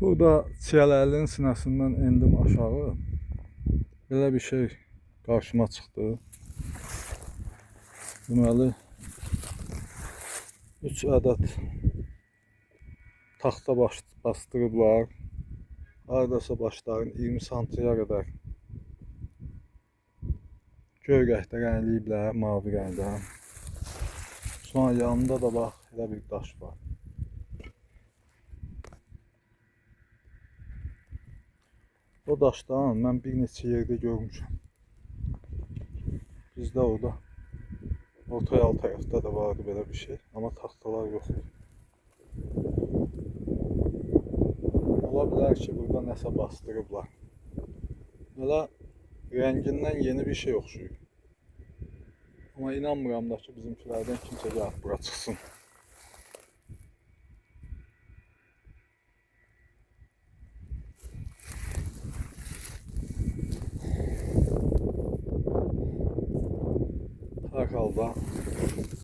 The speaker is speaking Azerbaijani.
Burada Çiyələlinin sinəsindən endim aşağı. Belə bir şey qarşıma çıxdı. Deməli 3 ədəd taxta bastırıblar. Hardasa başların 20 santiyə qədər göy rəngdə rəngləyiblər, mavi rəngdə. Sonra yanında da bax elə bir daş var. O daşdan mən bir neçə yerdə görmüşəm. Bizdə orada Orta Yal tərəfdə də vardı belə bir şey, amma taxtalar yox idi. Ola bilər ki, burada nəsə bastırıblar. Belə rəngindən yeni bir şey oxşuyur. Amma inanmıram da ki, bizimkilərdən kimsə gəlib bura çıxsın. Hər halda